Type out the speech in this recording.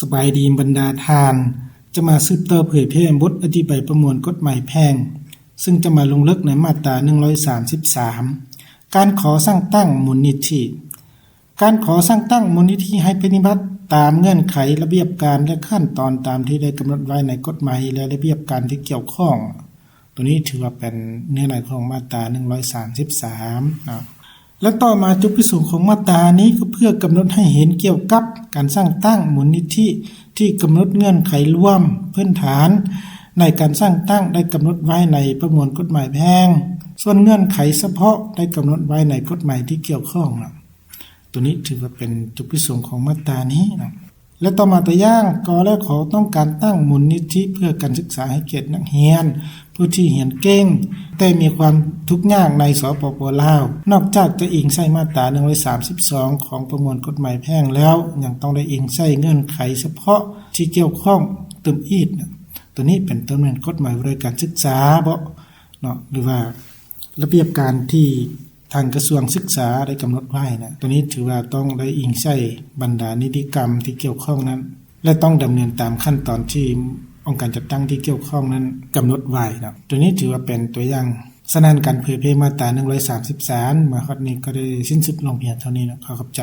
ສະບາຍດີບັນດາທ່ານ, ຈະມາສືບຕໍ່ເຜີຍແຜ່ບົດອະທິບາຍປະມວນກົດໝາຍແພ່ງ, ຊຶ່ງຈະມາລົງເລິກໃນມາດຕາໜຶ່ງຮ້ອຍສາມສິບສາມ ການຂໍສ້າງຕັ້ງມູນນິທິ. ການຂໍສ້າງຕັ້ງມູນນິທິໃຫ້ປະຕິບັດຕາມເງື່ອນໄຂ, ລະບຽບການ ແລະ ຂັ້ນຕອນຕາມທີ່ໄດ້ກຳນົດໄວ້ໃນກົດໝາຍ ແລະ ລະບຽບການທີ່ກ່ຽວຂ້ອງ. ໂຕນີ້ຖືວ່າເປັນເນື້ອໃນຂອງມາດຕາໜຶ່ງຮ້ອຍສາມສິບສາມເນາະ. ແລະ ຕໍ່ມາຈຸດປະສົງຂອງມາດຕານີ້ກໍເພື່ອກຳນົດໃຫ້ເຫັນກ່ຽວກັບການສ້າງຕັ້ງມູນນິທິທີ່ກຳນົດເງື່ອນໄຂລວມພື້ນຖານໃນການສ້າງຕັ້ງໄດ້ກຳນົດໄວ້ໃນປະມວນກົດໝາຍແພ່ງ, ສ່ວນເງື່ອນໄຂສະເພາະໄດ້ກຳນົດໄວ້ໃນກົດໝາຍທີ່ກ່ຽວຂ້ອງເນາະ. ໂຕນີ້ຖືວ່າເປັນຈຸດປະສົງຂອງມາດຕານີ້ເນາະ. ແລະ ຕໍ່ມາຕົວຢ່າງ ກ ແລະ ຂ ຕ້ອງການຕັ້ງມູນນິທິເພື່ອການສຶກສາໃຫ້ແກ່ນັກຮຽນຜູ້ທີ່ຮຽນເກັ່ງ ແຕ່ມີຄວາມທຸກຍາກໃນ ສປປ ລາວ. ນອກຈາກຈະອີງໃສ່ມາດຕາໜຶ່ງຮ້ອຍສາມສິບສອງຂອງປະມວນກົດໝາຍແພ່ງແລ້ວ ຍັງຕ້ອງໄດ້ອີງໃສ່ເງື່ອນໄຂສະເພາະທີ່ກ່ຽວຂ້ອງຕື່ມອີກ. ໂຕນີ້ເປັນຕົ້ນແມ່ນກົດໝາຍວ່າດ້ວຍການສຶກສາບໍເນາະ ຫຼືວ່າລະບຽບການທີ່ ທາງກະຊວງສຶກສາໄດ້ກຳນົດໄວ້ນະ. ໂຕນີ້ຖືວ່າຕ້ອງໄດ້ອີງໃສ່ບັນດານິຕິກຳທີ່ກ່ຽວຂ້ອງນັ້ນ ແລະ ຕ້ອງດຳເນີນຕາມຂັ້ນຕອນທີ່ອົງການຈັດຕັ້ງທີ່ກ່ຽວຂ້ອງນັ້ນກຳນົດໄວ້ນະ. ໂຕນີ້ຖືວ່າເປັນຕົວຢ່າງ. ສະນັ້ນ ການເຜີຍແຜ່ມາດຕາໜຶ່ງຮ້ອຍສາມສິບສາມມາຮອດນີ້ກໍໄດ້ສິ້ນສຸດລົງພຽງເທົ່ານີ້ນະ. ຂໍຂອບໃຈ.